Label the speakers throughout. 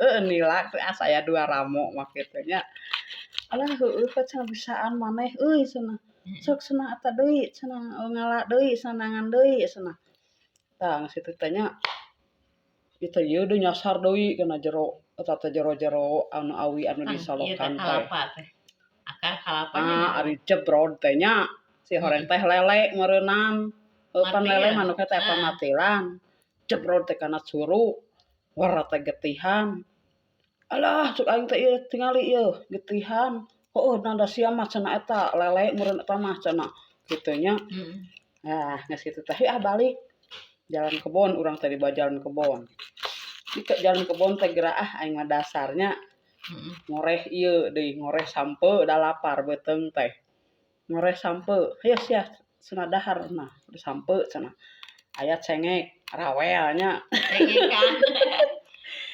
Speaker 1: Heueuh, nilak teh asa aya dua ramo mah kitu nya. Alah, heueuh we cenah, bisaan maneh euy cenah. Sok cenah eta deui cenah, ngala deui, sanangan deui cenah. Tah, geus kitu teh nya. Ieu teh, ieu deui nyasar deui kana jero eta teh, jero-jero anu awi anu
Speaker 2: Tah, ieu teh
Speaker 1: disolokan teh.
Speaker 2: Kalapa teh. Akar kalapanya
Speaker 1: Ah,
Speaker 2: jero.
Speaker 1: Ari jebrod teh nya. Si horeng teh lele meureunan. Heuh, pan lele
Speaker 2: Matian.
Speaker 1: Mah nu teh pamatilan. Jebrod teh kana curug. War teh getihan. Alah, cek aing teh, ieu tingali ieu getihan. Heueuh, da sia mah cenah, eta lele meureun eta mah cenah kitu nya. Ah, geus kitu teh ah balik. Jalan kebon urang teh, dibawa jalan kebon. Di ke jalan kebon teh geura ah aing mah dasarnya ngoreh ieu deui, ngoreh sampeu, da lapar beuteung teh. Ngoreh sampeu, "Hayo sia," cenah, "dahar nah sampeu," cenah. Aya cengek, rawel nya.
Speaker 2: Cengekan.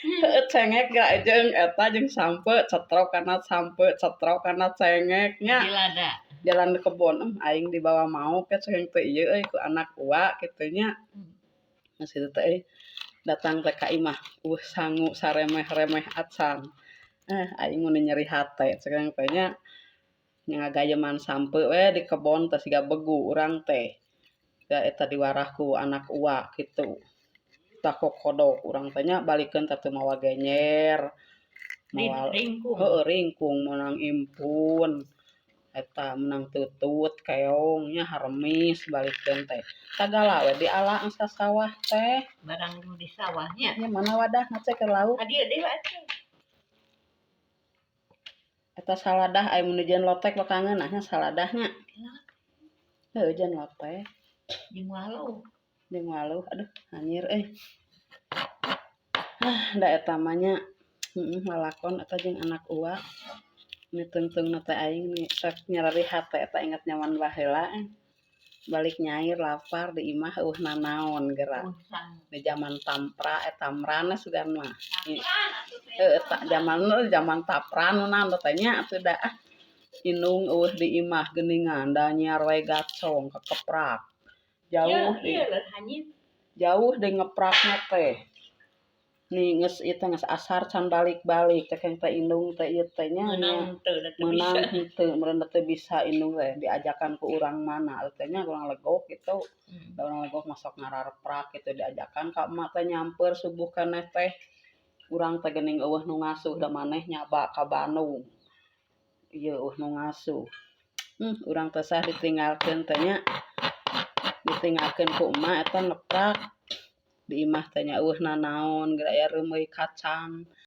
Speaker 1: Heueuh, cengek geura jeung eta jeung sampeu, cetrok kana sampeu, cetrok kana cengek nya.
Speaker 2: Di lada.
Speaker 1: Jalan kebon, aing dibawa maok ke ceng teh ieu euy ku anak uwa kitu nya. Geus kitu teh euy, datang teh ka imah, euweuh sangu saremeh-remeh acan. Eh, aing mun nyeri hate cek urang teh nya. Ngagayeman sampeu we di kebon teh siga begu urang teh. Da eta diwarah ku anak uwa kitu. Tah, kokodok urang teh nya, balikeun teh teu mawa genjer. Mawa
Speaker 2: Ringkung.
Speaker 1: Heueuh, ringkung meunang impun. Eta meunang tutut keong nya, haremis balikeun teh. Sagala we diala geus ka sawah teh.
Speaker 2: Barang nu di sawahnya.
Speaker 1: Nya, mana wadah ngecek ke lauk.
Speaker 2: Ka dieu deui atuh.
Speaker 1: Eta saladah aya mun dijieun lotek bakal ngeunah nya saladahnya. Heueuh, jeung lotek.
Speaker 2: Jeung waluh.
Speaker 1: Jeung waluh, aduh hanyir euy. Ah, da eta mah nya, heueuh, lalakon eta jeung anak uwa. Ni tungtungna teh aing ni sok nyereri hate eta, inget nyaman baheula eh. Balik nyair lapar, di imah euweuh nanaon geura. Di jaman tampra eh tamran sugan mah. Heueuh, ta jaman jaman tapran naon teh nya atuh da ah. Indung euweuh di imah geuningan, da nyiar we gacong kekeprak. Jauh di jauh di ngeprakna teh. Ni geus ieu teh geus asar can balik-balik teh teh indung teh ieu teh nya. Meunang henteu meureun teu bisa indung teh diajakan ku urang mana teh nya, urang Legok gitu. Da urang Legok mah sok ngarareprak kitu, diajakan ka emak teh nyamper subuh keneh teh. Urang teh geuning euweuh nu ngasuh, da maneh nyaba ka Bandung. Ieu euweuh nu ngasuh. Urang teh sah ditinggalkeun teh nya. Ditinggalkeun ku emak eta ngeprak. Di imah teh nya euweuh nanaon, geura aya reumeuy kacang.